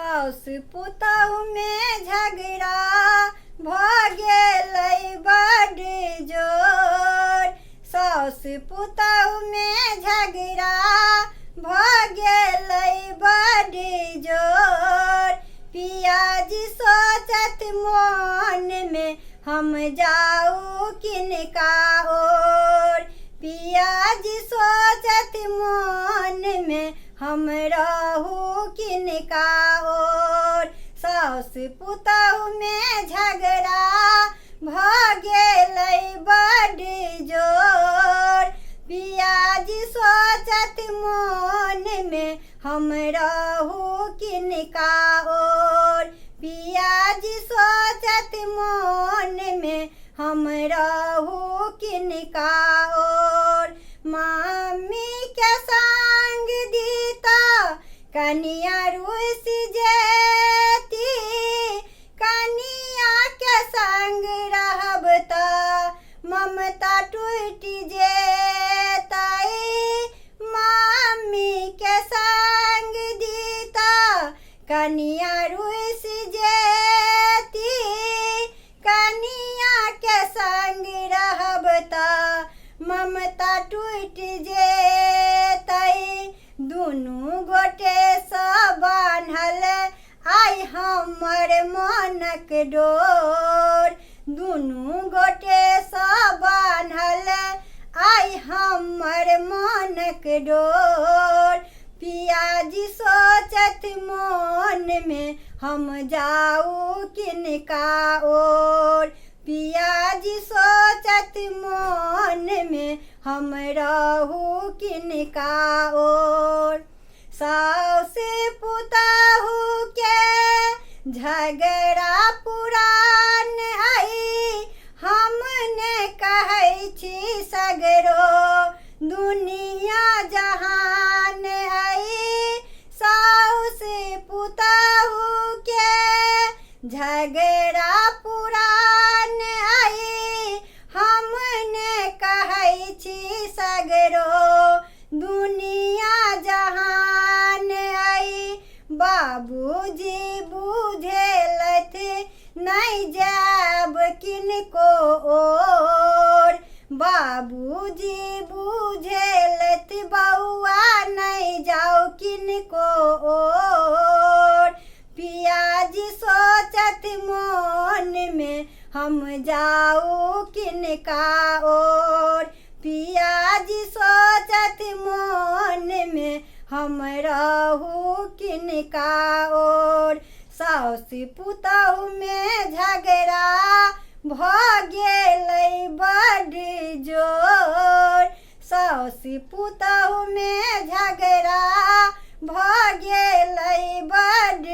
साउस पुतहुमे झगड़ा भऽ गेलै बड्ड जोर। साउस पुतहुमे झगड़ा भऽ गेलै बड्ड जोर। पियाजी सोचत मोनमे हम जाउ किनका ओर। पियाजी सोचत मोनमे हम रहू किनका ओर। साउस पुतहुमे झगड़ा भऽ गेलै बड्ड जोर। पियाजी सोचत मोनमे हम रहू किनका ओर। पियाजी सोचत मोनमे हम रहू किनका ओर। मामी के संग दीता कनिया रुसि जेती। कनिया के संग रहब तऽ ममता टूटि जेतै। मामी के संग दीता कनिया रुसि जेती। कनिया के संग रहब तऽ ममता टूटि जेतै। दुनू गोटेसँ बान्हल आइ हमर मनक डोर। दुनू गोटेसँ बान्हल आइ हमर मनक डोर। पियाजी सोचत मोनमे हम जाउ किनका ओर। पियाजी सोचत मोनमे हम रहू किनका ओर। साउस पुतहु के झगड़ा पुरान आई हम ने कहै छी सगरो दुनिया जहान आई। साउस पुतहु के झगड़ा पुरान आई हम ने कहै छी सगरो दुनिया जहान आई। बाबूजी बुझेलथि नहि जायब किनको ओर। बाबूजी बुझेलथि बौआ नहि जाउ किनको ओर। पियाजी सोचत मोनमे हम जाउ किनका ओर। पियाजी सोचत मोनमे हम रहू किनका ओर। साउस पुतहुमे झगड़ा भऽ गेलै बड्ड जोर। साउस पुतहुमे झगड़ा भऽ गेलै बड्ड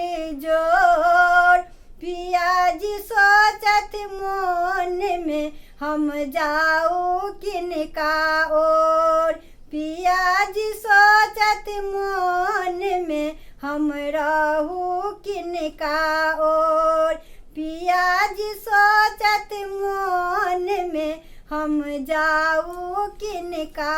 जोर। पियाजी सोचत मोनमे हम जाउ किनका ओर। पियाजी सोचत मोनमे हम रहू किनका ओर। पियाजी सोचत मोनमे हम जाउ किनका